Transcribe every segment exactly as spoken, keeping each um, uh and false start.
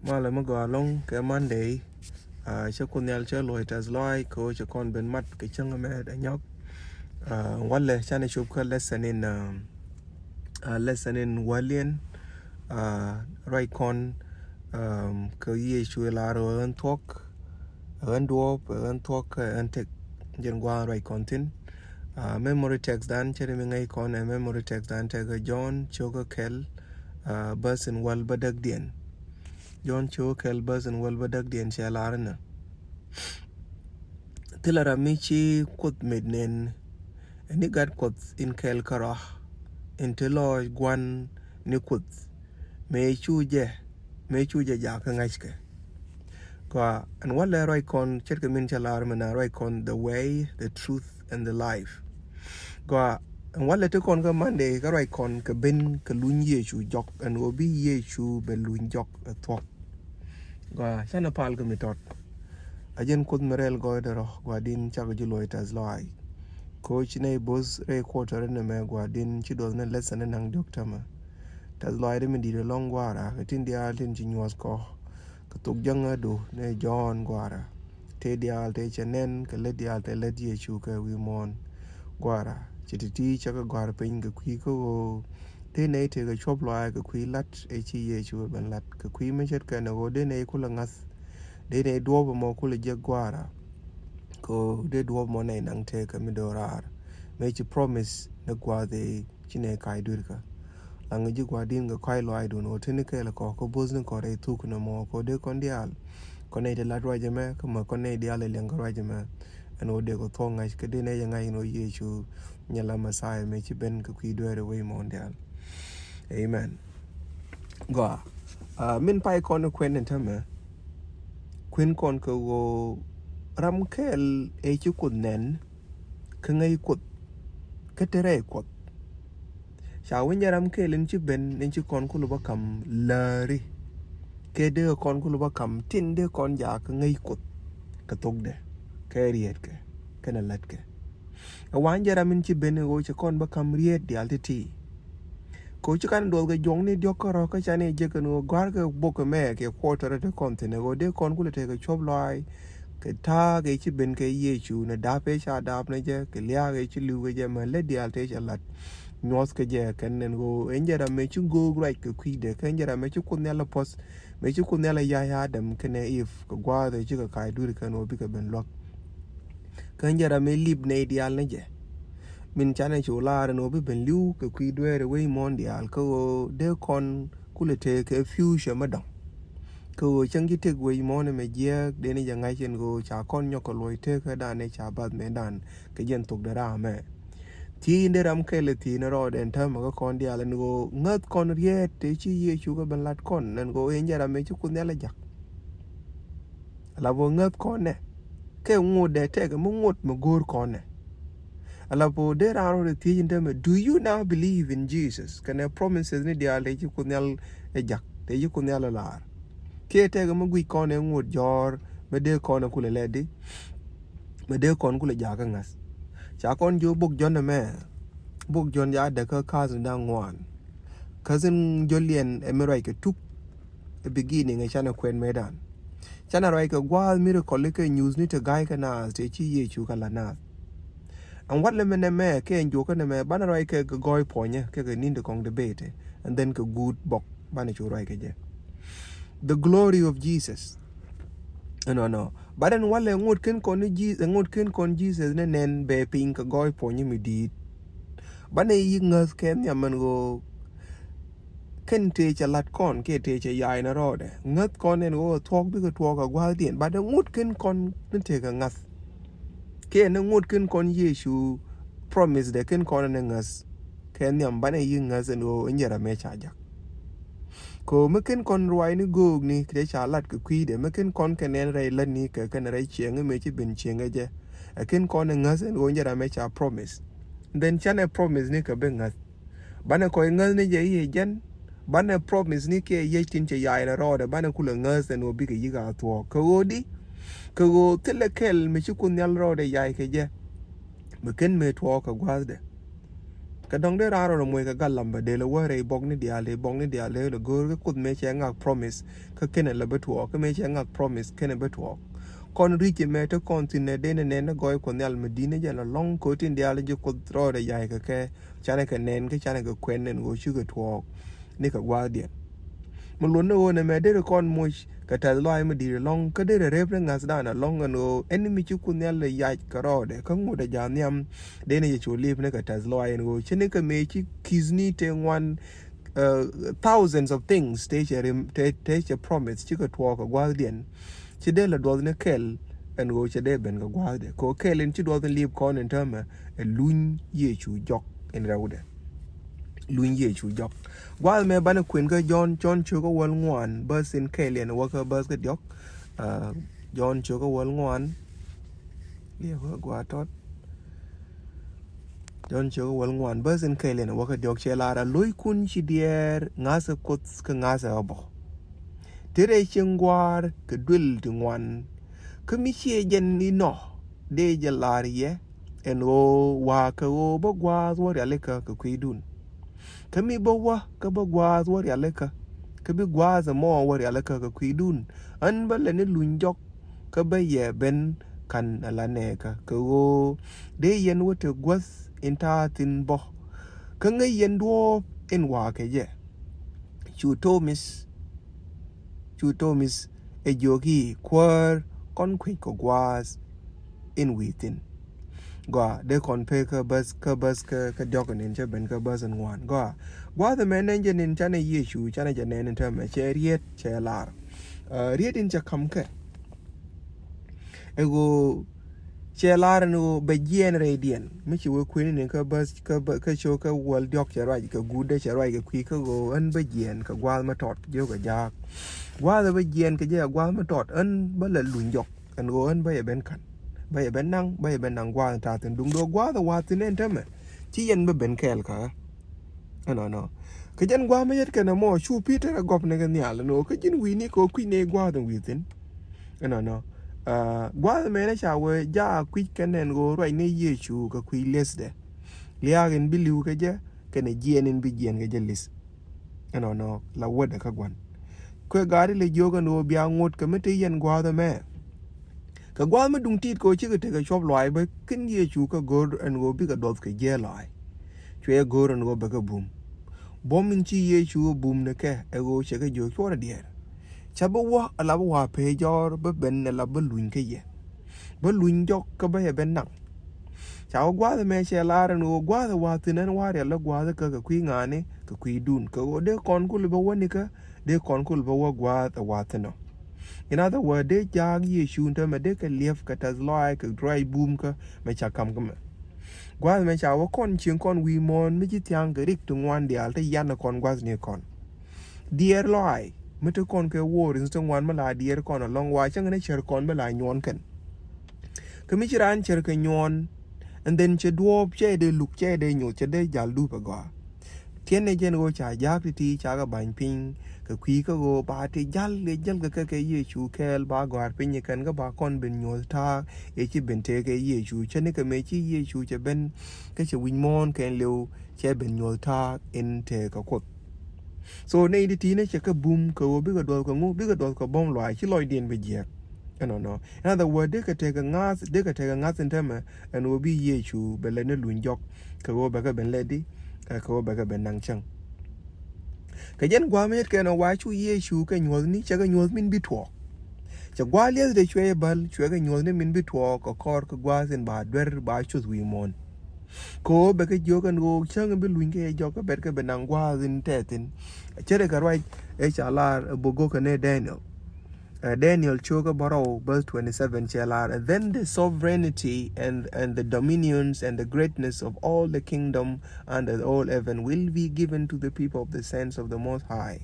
Malɛ mi gɔaa ɛlɔ̱ŋ kɛ Monday. Cä Kuoth Nhial cä luɔ̱c tɛth lɔaac kɛ ɣöö cɛ kɔn ben mat kɛ cäŋ ɛmɛ dɛ nyɔk. Walɛ canɛ cop kä lesson in, lesson in wäliɛn. Ruac kɔn kɛ Yecu ɛ lar ɣöö ɣän thuɔ̱k, ɣän duɔ̱ɔ̱p, ɣän thuɔ̱k, ɣän tëk. Jɛn gua̱a̱th ruac kɔn thi̱n. Memory text dan cɛ ri mi ŋäc kɔn ɛ memory text dan tekɛ John cio̱kä kɛl, bäth in wäl bädäkdiɛn. John cio̱kä kɛl bäth in wäl bädäkdiɛn cɛ lar inɛ. Thilɛ ram mi ci Kuoth met nɛn, ɛn ni gat Kuɔth in kɛl kärɔa, in te lɔɔc gua̱n ni Kuoth, mëë cu jɛ, mëë cu jɛ jakä ŋa̱ckɛ. Gɔaa, ɛn walɛ ruac kɔn ce̱tkɛ min cä lar mi na ruac kɔn the way, the truth and the life. Gɔaa, ɛn walɛ ti kɔn kä Monday kä ruac kɔn kɛ ben kɛ luny Yecu jɔk, ɛn ɣöö bi Yecu bɛ luny jɔk ɛ thuɔ̱k. Gɔaa, canɛ pal kɛ mi tɔt. A jɛn Kuoth mi rɛl gɔɔydɛ rɔ, Gua̱di̱n cakɔ ji̱ luɔ̱c tɛth lɔaac. Koci nɛy bo̱th rɛy quarter inɛ mɛ, Gua̱di̱n ci duɔth ni lesson ni naŋ diɔ̱k tämɛ. Tɛth lɔaacdɛ mi di̱i̱t ɛlɔ̱ŋ Gua̱a̱ra kɛ tin diaal tin ci nyuɔ̱th kɔ kɛ thok jäŋädu ni John Gua̱a̱ra. Tëë diaal tëë cɛ nɛn kɛ lät diaal tëë lät Yecu kɛ wi̱i̱ muɔ̱ɔ̱n Gua̱a̱ra. Ci ti̱ti̱ cɛ kɛ gɔ̱a̱r piny kɛ kui̱ kä ɣöö tëë nɛy tëë kɛ cuɔ̱p lɔaac kɛ kui̱ la̱t ëë ci Yecu ɛ ben la̱t kɛ kui̱ mi ce̱tkɛ ni ɣöö dee nɛy kulɛ ŋa̱th, dee nɛy duɔ̱ɔ̱p ɛmɔ kulɛ jek Gua̱a̱ra. Kɛ ɣöö dee duɔ̱ɔ̱p ɛmɔ nɛy naŋ tëëkä mi do̱raar mëë ci promise ni gua̱a̱th ëë ci nɛy ka̱c dui̱rkä. Laŋ ji̱ Gua̱di̱n kɛ kɔ̱a̱c lɔaacdun ɣöö tini kɛɛl kɔ kä bo̱thni kɔ rɛy thuk nɔmɔ kɛ ɣöö dee kɔn diaal, kɔn nɛy ti lat ruac ɛmɛ kä mɛ kɔn nɛy diaal ɛ liɛŋ kä ruac ɛmɛ. Ɛn ɣöö dee kɔ thuɔ̱k ŋa̱c kä dee nɛy jɛ ŋa̱c ɛn ɣöö Yecu nyɛ la Messiah mëë ci ben kɛ kui̱ dueeri wec muɔ̱ɔ̱n diaal. Amen. Gɔaa. Min pay kɔn kuɛn ɛn tämɛ, kuɛn kɔn kɛ ɣöö ram kɛl ëë ci Kuoth nɛn kä ŋäc Kuoth kä te rɛy Kuɔth. Ca wi̱ny jɛ ram kɛl in ci ben in ci kɔn kulɛ bä ka̱m läri, kɛ dee kɔn kulɛ bä ka̱m tin dee kɔn jakä ŋäc Kuoth kɛ thokdɛ, kɛ rietkɛ kɛnɛ lätkɛ. Ɛ wa̱ny jɛ ram in ci ben in ɣöö cɛ kɔn bä ka̱m riet diaal ti̱ti̱. Kɛ ɣöö ci kan duɔth kɛ juɔ̱kni diɔ̱k kärɔ̱ kä canɛ jek ɛn ɣöö gɔ̱a̱rkɛ bok ɛmɛ kɛ quarter ti kɔn thi̱n ɛ ɣöö dee kɔn kulɛ tekɛ cuɔ̱p lɔaac kɛ ta̱a̱ kɛ ci ben kɛ Yecu ni dap ëë ca dap ni jɛ kɛ lia̱a̱ kɛ ci li̱w kɛ jɛ mɛ lät diaal tëë cɛ la̱t nyuɔ̱th kɛ jɛ kɛn ɛn ɣöö ɛn jɛ ram mëë ci go̱o̱k ruac kɛ kui̱dɛ kɛ ɛn jɛ ram mëë ci Kuoth Nhial ɛ puɔ̱th, mëë ci Kuoth Nhial ɛ ya̱c Adam kɛnɛ Eve kɛ gua̱a̱th ëë cikɛ ka̱c dui̱r kɛn ɣöö bikɛ ben luäk. Kä jɛ ram mi lip nɛy diaal ni jɛ. Min canɛ cu lar ɛn ɣöö bi ben li̱w kɛ kui̱ dueeri wec muɔ̱ɔ̱n diaal kä ɣöö dee kɔn kulɛ tëë kɛ future mi dɔ̱ŋ. Kä ɣöö cäŋ ji̱ tëk wec muɔ̱ɔ̱n ɛmɛ jiääk dee ni jɛ ŋa̱c ɛn ɣöö ca kɔn nyɔk kɛ luɔ̱c tëëkädan ëë ca bath mëëdan kɛ jɛn thokdɛ raamɛ. Thiec in dee ram kɛl ɛ thiec ni rɔɔdɛ ɛn täämɛ kä kɔn diaal ɛn ɣöö ŋäth kɔn riet tëë ci Yecu kɛ ben lat kɔn ɛn ɣöö ɛn jɛ ram ëë ci Kuoth Nhial ɛ jak. Ala bä ŋäth kɔn nɛ kɛ ŋot dee tɛkɛ mi ŋot mi go̱o̱r kɔn nɛ. Ala bä dee raan rɔ dee thiec in täämɛ, do you now believe in Jesus? Kɛnɛ promises ni diaal tëë ci Kuoth Nhial ɛ jak, tëë ci Kuoth Nhial ɛ lar. Kiɛ tɛkɛ mi guic kɔn ɛ ŋot jɔ̱ɔ̱r mi dee kɔn ɛ kulɛ lɛt di, mi dee kɔn kulɛ jakä ŋäth. Ca kɔn jiök bok Jɔ̱ɔ̱n ɛmɛ, bok Jɔ̱ɔ̱n ca däk kä ka̱th ni da̱ŋ ŋuan. Ka̱th in jiöliɛn ɛ mi ruac kɛ tuk, ɛ beginning ɛ canɛ kuɛn mëëdan. Canɛ ruac kɛ gua̱a̱th miracle kɛ nyuuthni ti ga̱ykɛ naath tëë ci Yecu kɛ la̱t naath. Ɛn walɛ mi nɛmɛ kɛ ɛn juɔkä nɛmɛ banɛ ruac kɛ kɛ gɔɔy puɔ̱nyä kɛ kɛ ni̱n ti kɔŋ ti bëë ti, and then kɛ guut bɔk banɛ cu ruac kɛ jɛ. The glory of Jesus. Ɛnɔnɔ. But ɛn walɛ ŋot ken kɔn ni Je-, ŋot ken kɔn Jesus ni nɛn bɛ piny kɛ gɔɔy puɔ̱nyä mi di̱i̱t. Banɛ yi ŋäth kɛ nhiam ɛn ɣöö kɛn tëë cɛ la̱t kɔn kiɛ tëë cɛ ya̱a̱ in a rɔɔdɛ. Ŋäth kɔn ɛn ɣöö thuɔ̱k bikɛ tuɔɔk a gua̱a̱thdiɛn, but ɛ ŋot ken kɔn ni tëë kɛ ŋa̱th. Kiɛ ni ŋot ken kɔn Yecu promise dɛ ken kɔn ɛn ɛ ŋäth. Kɛ nhiam banɛ yi ŋäth ɛn ɣöö in jɛ ram ëë ca jak. Kɛ ɣöö mi ken kɔn ruaacni göökni kɛ ca lat kɛ kui̱dɛ, mi ken kɔn kɛ nɛn rɛy lätni kɛ kɛn rɛy cieŋ mëë ci ben cieŋ ɛ jɛ. Ɛ ken kɔn ɛ ŋäth ɛn ɣöö in jɛ ram ëë ca promise. Then canɛ promise ni kɛ bi ŋäth. Banɛ kɔc ŋäth ni jɛ i̱ jɛn, banɛ promise ni kiɛ yiec tin cɛ yac ni rɔɔdɛ, banɛ kulɛ ŋäth ɛn ɣöö bikɛ yik a thuɔɔk. Kɛ ɣöö di, kɛ ɣöö thilɛ kɛl mi ci Kuoth Nhial rɔɔdɛ yac kɛ jɛ, mi ken mëë tuɔɔk kɛ gua̱a̱thdɛ. Tɛ dɔ̱ŋ dee raan rɔ moc kɛ gat lam bɛ del wä rɛy bɔk ni diaal, bɔk ni diaal dee lɛ go̱o̱r kɛ Kuoth mëë cɛ ŋak promise kä kenɛ lɛ bä tuɔɔk, kä mëë cɛ ŋak promise kenɛ bä tuɔɔk. Kɔn ri̱c mɛ te kɔn thi̱n nɛ dee nɛ nɛn ni gɔɔy Kuɔth Nhial mi di̱t ni jɛ lɔŋ ko̱ tin diaal ji̱ Kuoth rɔɔdɛ ya̱c kɛ kɛ canɛ kɛ nɛn kä canɛ kɛ kuɛn nɛn ɣöö cikɛ tuɔɔk ni kɛ gua̱a̱thdiɛn. Mi luɔt ni ɣöö nɛ mɛ derɛ kɔn moc kɛ tɛth lɔaac mi di̱i̱t ɛlɔ̱ŋ, kä derɛ rep ni ŋa̱thdan ɛlɔ̱ŋ ɛn ɣöö ɛn mi ci Kuoth Nhial lɛ yac kɛ rɔɔdɛ kä ŋot ɛ ja̱ nhiam, dee ni jɛ cu li̱p ni kɛ tɛth lɔaac ɛn ɣöö ci ni kɛ mëë ci ki̱thni tëë ŋuan, uh, thousands of things tëë cɛ rim, tëë, tëë cɛ promise cikɛ tuɔɔk kɛ gua̱a̱thdiɛn. Ci dee lɛ duɔth ni kɛl ɛn ɣöö cɛ dee ben kɛ gua̱a̱thdɛ. Kɛ ɣöö kɛl in ci duɔth in li̱p kɔn in täämɛ ɛ luny Yecu jɔk in rɛwdɛ. Luny Yecu jɔk. Gua̱a̱th mɛ banɛ kuën kä Jɔ̱ɔ̱n, Jɔ̱ɔ̱n cio̱k kä wäl ŋuan, bäth in kɛl in wä kä bäth kä diɔ̱k. Ah, Jɔ̱ɔ̱n cio̱k kä wäl ŋuan. Liɛpä gua̱a̱ tɔt. Jɔ̱ɔ̱n cio̱k kä wäl ŋuan, bäth in kɛl in wä kä diɔ̱k cɛ lar a lo̱ckun ci diɛɛr ŋa̱thɛ Kuoth kä ŋa̱thɛ ɣä bä. Ti rɛy cieŋ gua̱a̱r kɛ duël ti ŋuan. Kä mi ciɛ jɛn inɔ dee jɛ lar yɛ ɛn ɣöö wa̱a̱ kɛ ɣöö bä gua̱a̱th wä rialikä kɛ kui̱dun. Kä mi bä wä kä bä gua̱a̱th wä rialikä, kä bi gua̱a̱th ɛmɔ wä rialikä kɛ kui̱dun, ɣän bä lɛ ni luny jɔk kä bä yɛ ben ka̱n ala nɛɛkä kɛ ɣöö dee yɛn wä te guäth in ta̱a̱ thi̱n bä. Kä ŋäc yɛn duɔ̱ɔ̱p in wa̱a̱ kɛ jɛ. Cu Tomis, cu Tomis ɛ jiök i̱, Kuäär, kɔn kui̱c kɛ gua̱a̱th in wi̱i̱ thi̱n. Gɔaa, dee kɔn pek kä bäth, kä bäth kä, kä diɔ̱k in cä ben kä bäth in ŋuan. Gɔaa, gua̱a̱th ɛmɛ nɛn jɛ nin canɛ Yecu, canɛ jɛ nɛn in täämɛ, cɛ riet, cɛ lar. Ah, riet in cɛ ka̱m kɛ. Ɛ ɣöö cɛ lar ɛn ɣöö bɛ jiɛɛn rɛydiɛn. Mi ci wee kuëni ni kä bäth, kä bä-, kä cio̱k kä wäl diɔ̱k cɛ ruac kɛ guutdɛ cɛ ruac kɛ kui̱ kä ɣöö ɣän bä jiɛɛn kɛ gua̱a̱th mi tɔt, jiök kɛ jaak. Gua̱a̱th bä jiɛɛn kɛ jɛ gua̱a̱th mi tɔt, ɣän bä lɛ luny jɔk. Ɛn ɣöö ɣän bä yɛ ben ka̱n. Bä yɛ ben naŋ, bä yɛ ben naŋ gua̱a̱th in ta̱a̱ thi̱n duŋ duɔ̱ɔ̱k gua̱a̱th ɛ wa̱a̱ thi̱n ɛn täämɛ. Ci yɛn bä ben kɛɛl kä ɣä. Ɛnɔnɔ. Kä jɛn gua̱a̱th mi yet kɛn ɛmɔ cu Pi̱tɛr ɛ gɔp ni kɛ nhial ɛn ɣöö kä ji̱n wi̱i̱ni kɛ ɣöö kui̱c ni gua̱a̱th in wi̱i̱ thi̱n. Ɛnɔnɔ. Ah, gua̱a̱th mɛnɛ ca wee jaak kui̱c kɛn ɛn ɣöö ruac ni Yecu kɛ kui̱ li̱ethdɛ. Liaak in bi li̱w kɛ jɛ kɛnɛ jiɛɛn in bi jiɛɛn kɛ jɛ li̱th. Ɛnɔnɔ la wädɛ kä gua̱n. Kuɛ gaari lɛ jiök ɛn ɣöö bia ŋot kɛ mi te yɛn gua̱a̱th ɛmɛ. Kɛ gua̱a̱th mi duŋ ti̱i̱t kɛ ɣöö cikɛ tekɛ cuɔp luaac bä ken Yecu kɛ go̱r ɛn ɣöö bikɛ duɔth kɛ jiɛɛl lɔaac. Cuɛ go̱r ɛn ɣöö bɛ kɛ bum. Buɔ̱m in ci Yecu ɛ bum ni kɛ ɛ ɣöö cɛ kɛ jiök cuɔrɛ diɛɛr. Ca bä wä ala bä wa̱a̱ pee jɔɔr bä ben ala bä luny kä yɛ. Bä luny jɔk kä bä yɛ ben naŋ. Ca wä gua̱a̱th ɛmɛ cɛ lar ɛn ɣöö gua̱a̱th ɛ wa̱a̱ thi̱n ɛn wa̱a̱ rial la gua̱a̱th kä kɛ kui̱ ŋa̱a̱ni kɛ kui̱dun kɛ ɣöö dee kɔn kul bä wä nikä dee kɔn kul bä wä gua̱a̱th ɛ wa̱a̱ thi̱n ɔ. In other word, dee jaak Yecu in täämɛ dee kɛ liɛp kɛ tɛth lɔaac kɛ ruac bumkä mɛ ca ka̱m kä mɛ. Gua̱a̱th mɛ ca wä kɔn cieŋ kɔn wi̱i̱ muɔ̱ɔ̱n mi ci thia̱a̱ŋ kɛ rik ti ŋuan diaal te yan kɔn gua̱a̱th ni kɔn. Diɛɛr lɔaac mi te kɔn kɛ wo̱o̱r in te ŋuan mi la diɛɛr kɔn alɔŋ wa cäŋ ni cär kɔn bi la nyuɔ̱ɔ̱n kɛn. Kä mi ci raan cär kɛ nyuɔ̱ɔ̱n, and then cɛ duɔ̱ɔ̱p cɛ dee luk cɛ dee nyoth cɛ dee jal dup ɛ gɔaa. Tiɛn ni jɛn ɣöö ca jaak ti̱ti̱ ca kɛ ba̱ny piny kɛ kui̱ kä ɣöö ba ti jal kɛ jäl kɛ kɛ kɛ Yecu kɛɛl ba gɔ̱a̱r piny kɛn kä ba kɔn ben nyuɔ̱th ta̱a̱ ëë ci ben tëë kɛ Yecu cä ni kɛ mëë ci Yecu cɛ ben kä cɛ wi̱c muɔ̱ɔ̱n kɛn liw cɛ ben nyuɔ̱th ta̱a̱ in tëë kɛ Kuoth. So nɛy ti̱ti̱ ni cɛ kɛ bum kɛ ɣöö bikɛ duɔth kɛ ŋu bikɛ duɔth kɛ buɔ̱m luaac ci lɔcdiɛn bi jiɛk. Ɛnɔnɔ. In other word, dee kɛ tekɛ ŋa̱th, dee kɛ tekɛ ŋa̱th in täämɛ ɛn ɣöö bi Yecu bɛ lɛ ni luny jɔk kɛ ɣöö bɛ kɛ ben lɛt di, ɛ, kɛ ɣöö bɛ kɛ ben naŋ cäŋ. Kɛ jɛn gua̱a̱th mi yet kɛn ɔ wa cu Yecu kɛ nyuɔ̱thni cɛ kɛ nyuɔ̱th min bi tuɔɔk. Cɛ gua̱a̱th liɛthdɛ cuɛ bäl cuɛ kɛ nyuɔ̱thni min bi tuɔɔk kɛ kɔr kɛ gua̱a̱th in ba duer ba cuth wi̱i̱ muɔ̱ɔ̱n. Kɛ ɣöö bɛ kɛ jiök ɛn ɣöö cäŋ in bi luny kɛ jɔk kɛ bɛt kɛ ben naŋ gua̱a̱th in tɛth in. Cɛ rɛ kɛ ruac ëë ca lar ɛ bok go̱o̱kɛ ni Daniel. Uh, Daniel cio̱kä bärɔw verse twenty-seven cɛ lar, "Then the sovereignty and, and the dominions and the greatness of all the kingdom under all heaven will be given to the people of the saints of the Most High.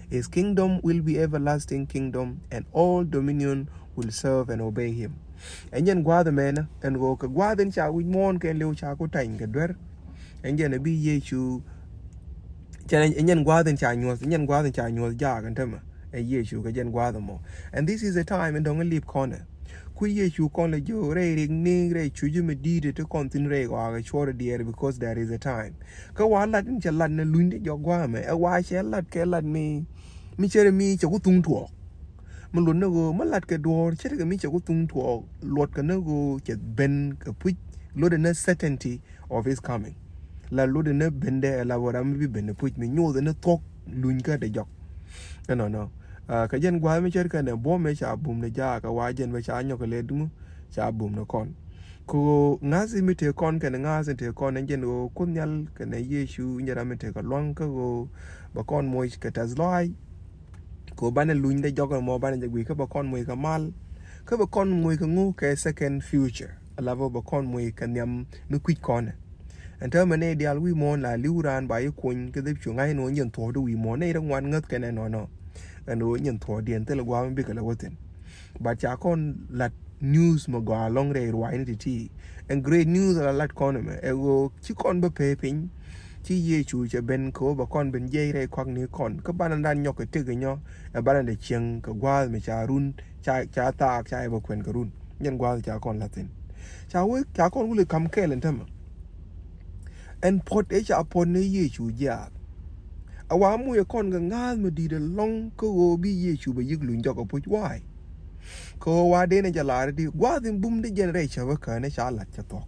His kingdom will be everlasting kingdom, and all dominion will serve and obey him." Ɛn jɛn gua̱a̱th ɛmɛnɛ ɛn ɣöö kɛ gua̱a̱th in ca wi̱c muɔ̱ɔ̱n kɛn liw ca ku tany kɛ duer. Ɛn jɛn ɛ bi Yecu Cɛ ni nyɛn gua̱a̱th in ca nyuɔ̱th, nyɛn gua̱a̱th in ca nyuɔ̱th jaak in tämɛ. Ɛ Yecu kɛ jɛn gua̱a̱th ɛmɔ. And this is a time in dɔ̱ŋ in lip kɔnɛ. Ku Yecu kɔn lɛ jiök rɛy rik ni rɛy cuc mi di̱i̱t ti kɔn thi̱n rɛy ɣɔaa kɛ cuɔr diɛɛr, because there is a time. Kä wa lat in cɛ lat ni luny ti jɔk gua̱a̱mɛ, ɛ wa cɛ lat kɛ lat mi, mi cɛ ri mi cɛ ku thuŋ tuɔɔk. Mi luɔt ni ɣöö mi lat kɛ duɔ̱ɔ̱r cɛ ri kɛ mi cɛ ku thuŋ tuɔɔk, luɔt kɛ ni ɣöö cɛ ben kɛ puc, luɔt ni certainty of his coming. La luɔt ni bendɛ, la wä ram mi bi ben puc mi nyoth ni thuɔk luny kä dee jɔk. Ɛnɔnɔ. Kä jɛn gua̱a̱th mi cär kɛnɛ buɔ̱m mi ca bum ni jaak, kä wa jɛn bä ca nyɔk kɛ lɛ duŋ ca bum ni kɔn. Kɛ ɣöö ŋa̱th mi tëë kɔn kɛnɛ ŋa̱th mi tëë kɔn ni jɛn ɣöö Kuoth Nhial kɛnɛ Yecu nyɛ ram mi tëë kɛ lua̱ŋ kä ɣöö bɛ kɔn moc kɛ tɛth lɔaac. Kɛ ɣöö banɛ luny dee jɔk ɛmɔ banɛ jɛ guic kä bɛ kɔn moc kɛ mal. Kä bɛ kɔn moc kɛ ŋu kɛ second future. Ala bä bɛ kɔn moc kɛ nhiam mi kui̱c kɔnɛ. Ɛn täämɛ nɛy diaal wi̱i̱ muɔ̱ɔ̱n la li̱w raan ba yi kuny kä dhip cu ŋa̱c ɛn ɣöö nyin thuɔ̱ɔ̱k di wi̱i̱ muɔ̱ɔ̱n, nɛy rɔ ŋuan ŋäth kɛnɛ nɔnɔ. Ɛn ɣöö nyin thuɔ̱ɔ̱kdiɛn thilɛ gua̱a̱th mi bikɛ lɛ wä thi̱n. But ca kɔn lat news mi gɔaa ɛlɔ̱ŋ rɛy ruaacni ti̱ti̱. Ɛn great news ala lat kɔn ɛmɛ ɛ ɣöö ci kɔn bä pee piny. Ci Yecu cɛ ben kɛ ɣöö bɛ kɔn ben jiɛc rɛy kɔakni kɔn kä banɛ dan nyɔk kɛ tëk kɛ nyɔ, ɛ banɛ dee cieŋ kɛ gua̱a̱th mi ca run, ca, ca thaak, ca yɛ bä kuɛn kɛ run. Jɛn gua̱a̱th ca kɔn la̱th thi̱n. Ca wee, ca kɔn wuli kam kɛɛl ɛn tämɛ. Ɛn puɔ̱t ëë ca puɔ̱t ni Yecu jiaath. A wa muc ɛ kɔn kɛ ŋa̱a̱th mi di̱i̱t ɛlɔ̱ŋ kä ɣöö bi Yecu bɛ yi̱k luny jɔk ɛ puc wa̱a̱y. Kɛ ɣöö wa denɛ jɛ lar i̱di gua̱a̱th in bum ni jɛn rɛy cäpä känɛ ca lat cɛ thuɔ̱k.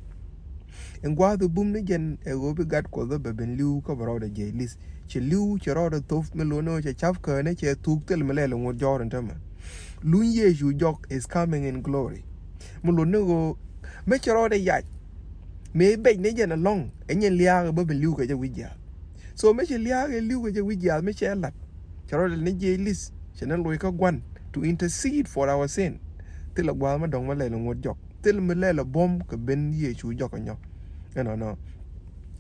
In gua̱a̱th in bum ni jɛn ɛ ɣöö bi gat Kuɔth bɛ ben li̱w kä bɛ rɔɔdɛ jiɛc li̱th. Cɛ li̱w cɛ rɔɔdɛ thop mi luɔ̱n ni ɣöö cɛ ca̱p känɛ cɛ thuk thil mi lɛl in ŋot jɔ̱ɔ̱r in tämɛ. Luny Yecu jɔk is coming in glory. Mi luɔ̱n ni ɣöö mi cɛ rɔɔdɛ yac. Mi bɛc ni jɛn ɛlɔ̱ŋ ɛ nyɛn lia̱a̱k ɛ bä ben li̱w kɛ jɛ wi̱c jiaath. So mi cɛ lia̱a̱k ɛ li̱w kɛ jɛ wi̱c jiaath mi cɛ lat. Cɛ rɔɔdɛ ni jiɛc li̱th cɛ ni loc kä gua̱n to intercede for our sin. Thilɛ gua̱a̱th mi dɔ̱ŋ mi lɛl in ŋot jɔk. Thil mi lɛl ɛ buɔ̱m kɛ ben Yecu jɔk ɛ nyɔ. Ɛnɔnɔ.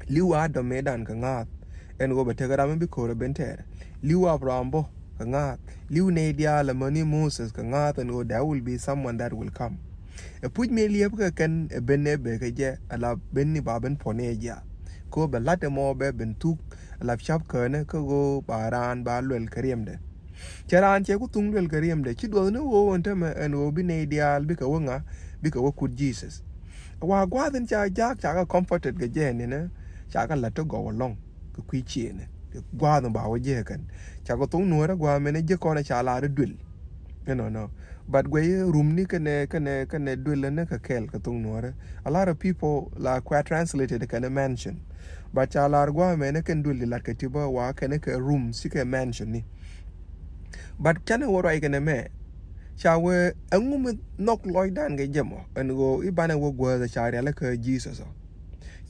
Li̱w a dɔ̱mɛdan kɛ ŋa̱a̱th. Ɛn ɣöö bɛ tekɛ ram mi bi ko̱r ɛ ben tɛɛrɛ. Li̱w Abraham bä kɛ ŋa̱a̱th. Li̱w nɛy diaal amäni Moses kɛ ŋa̱a̱th ɛn ɣöö there will be someone that will come. Ɛ puc mi liɛpkɛ kɛn ɛ ben ɛ bekɛ jɛ ala ben ni ba ben puɔ̱n ɛ jiaath. Kɛ ɣöö bɛ la̱t ɛmɔ bɛ ben thuk ala ca̱p känɛ kä ɣöö ba raan ba luɛl kɛ riɛmdɛ. Cɛ raan cɛ ku thuŋ luɛl kɛ riɛmdɛ ci duɔth ni ɣöö ɛn tämɛ ɛn ɣöö bi nɛy diaal bikɛ wä ŋa, bikɛ wä kut Jesus. Wa gua̱a̱th in ca jaak ca kɛ comforted kɛ jɛ ɛn inɛ ca kɛ la̱t ti gɔw ɛlɔ̱ŋ kɛ kui̱ ciëënɛ. Gua̱a̱th in ba wä jɛ kɛn ca kɛ thuŋ nuɔ̱ɔ̱rä gua̱a̱th mɛn ji̱ kɔn ca lar i̱ duël. Ɛnɔnɔ. But guɛy rumni kɛnɛ, kɛnɛ, kɛnɛ duël ɛnɛ kɛ kɛɛl kɛ thuŋ nuɔ̱ɔ̱rä. A lot of people la kua translated kɛnɛ mansion. But ca lar gua̱a̱th mɛn kɛn duël di lat kɛ ti bä wa kɛnɛ kɛ room ci kɛ mansion ni. But canɛ wä ruac kɛnɛ mɛ. Ca wee ɛŋu mi nhɔk lɔcdan kɛ jɛ mɔ ɛn ɣöö i̱ banɛ wä guäth ca rial kä Jesus ɔ.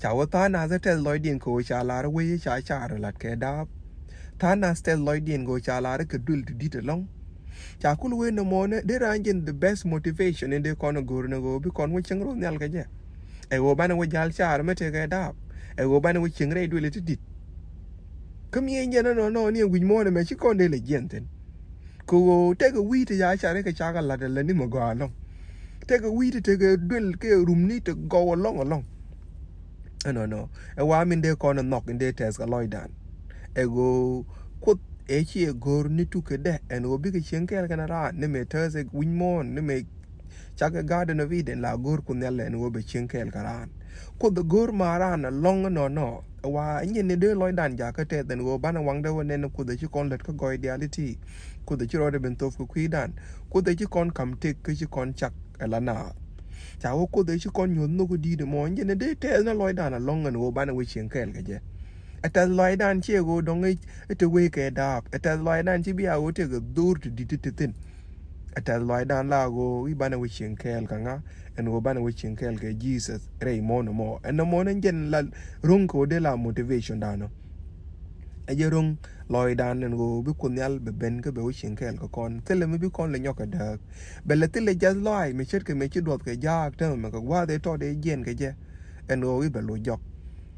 Ca wä tha̱a̱ŋ nath tɛth lɔcdiɛn kɛ ɣöö ca lar wec ca car lat kɛ daap. Tha̱a̱ŋ nath tɛth lɔcdiɛn kɛ ɣöö ca lar kɛ duël ti di̱t ɛlɔ̱ŋ. Ca kul wee nɔmɔnɛ dee raan jɛn the best motivation in dee kɔn go̱r ni ɣöö bi kɔn wä cieŋ ro̱o̱ nhial kɛ jɛ. Ɛ ɣöö banɛ wä jal car mi tekɛ daap. Ɛ ɣöö banɛ wä cieŋ rɛy duël ti di̱t. Kä mi ɛn jɛn ɛnɔnɔ ni ɛ wi̱c muɔ̱ɔ̱n ɛmɛ ci kɔn dee lɛ jiɛn thi̱n. Kɛ ɣöö tekɛ wi̱i̱ ti ca carɛ kɛ cakɛ la̱t ɛlɛ ni mɛ gɔaa ɛlɔ̱ŋ. Tekɛ wi̱i̱ ti tekɛ duël kɛ rumni ti gɔw ɛlɔ̱ŋ ɛlɔ̱ŋ. Ɛnɔnɔ ɛ wa min dee kɔn ɛ nhɔk in dee tɛth kɛ lɔcdan. Ɛ ɣöö Kuoth ɛ ci ɛ go̱r ni tukädɛ ɛn ɣöö bikɛ cieŋ kɛɛl kɛn raan ni mɛ tɛth ɛ wi̱c muɔ̱ɔ̱n ni mɛ cakɛ Garden of Eden la go̱r Kuoth Nhial ɛn ɣöö bɛ cieŋ kɛɛl kɛ raan. Kuoth ɛ go̱r ma raan ɛlɔ̱ŋ ɛnɔnɔ ɛ wa nyin ni dee lɔcdan jakä tɛth ɛn ɣöö banɛ waŋdɛ wä nɛn Kuoth ɛ ci kɔn lät kä gɔɔy diaal iti. Kuoth ɛ ci rɔɔdɛ ben thop kɛ kui̱dan. Kuoth ɛ ci kɔn ka̱m tëk kä ci kɔn cak ɛ la naath. Ca wä Kuoth ɛ ci kɔn nyuɔ̱th nhök kä di̱i̱t ɛmɔ nyin ni dee tɛth ni lɔcdan ɛlɔ̱ŋ ɛn ɣöö banɛ wä cieŋ kɛɛl kɛ jɛ. Ɛ tɛth lɔcdan ciɛ ɣöö dɔ̱ŋ ɛ te wee kɛ daap. Ɛ tɛth lɔcdan ci bia ɣöö tekɛ dho̱r ti di̱t ti thi̱n. Ɛ tɛth lɔcdan la ɣöö i̱ banɛ wä cieŋ kɛɛl kɛ ŋa ɛn ɣöö banɛ wä cieŋ kɛɛl kɛ Jesus rɛy muɔ̱ɔ̱n ɛmɔ. Ɛn nɔmɔ ni jɛn la ro̱ŋ kɛ ɣöö dee la motivation danɔ. Ɛ jɛ ro̱ŋ lɔcdan ɛn ɣöö bi Kuoth Nhial bɛ ben kä bɛ wä cieŋ kɛɛl kɛ kɔn. Thilɛ mi bi kɔn lɛ nyɔk kɛ dääk. Bɛ lɛ thilɛ jath lɔaac mi ce̱tkɛ mi ci duɔth kɛ jaak täämɛ kɛ gua̱a̱th ëë tɔt ëë jiɛn kɛ jɛ. Ɛn ɣöö i̱ bɛ loc jɔk.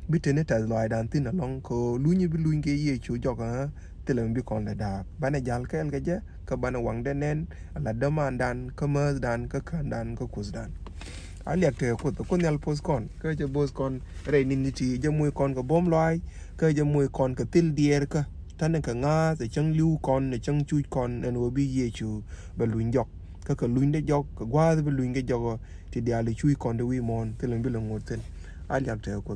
Bi teni tɛth lɔaacdan thi̱n ɛlɔ̱ŋ kɛ ɣöö luny i̱ bi luny kɛ Yecu jɔk ɛ thilɛ mi bi kɔn lɛ da̱a̱k. Banɛ ja̱l kɛɛl kɛ jɛ kä banɛ waŋdɛ nɛn ala dämandan kä määthdan kä kändan kä kuthdan. A liak tekɛ Kuoth, Kuoth Nhial poth kɔn kä jɛ bo̱o̱th kɔn rɛy ni̱n ti ti jɛ moc kɔn kɛ buɔ̱m lɔaac kä jɛ moc kɔn kɛ thil diɛɛrkä. Ta̱nɛ kɛ ŋa̱a̱th ɛ cäŋ li̱w kɔn, ɛ cäŋ cuc kɔn, ɛn ɣöö bi Yecu bɛ luny jɔk. Kä kɛ luny dee jɔk, kɛ gua̱a̱th bi luny kɛ jɔk ɔ, ti diaal ɛ cuc kɔn te wi̱i̱ muɔ̱ɔ̱n thilɛ bi lɛ ŋot thi̱n. A liak te kɔ.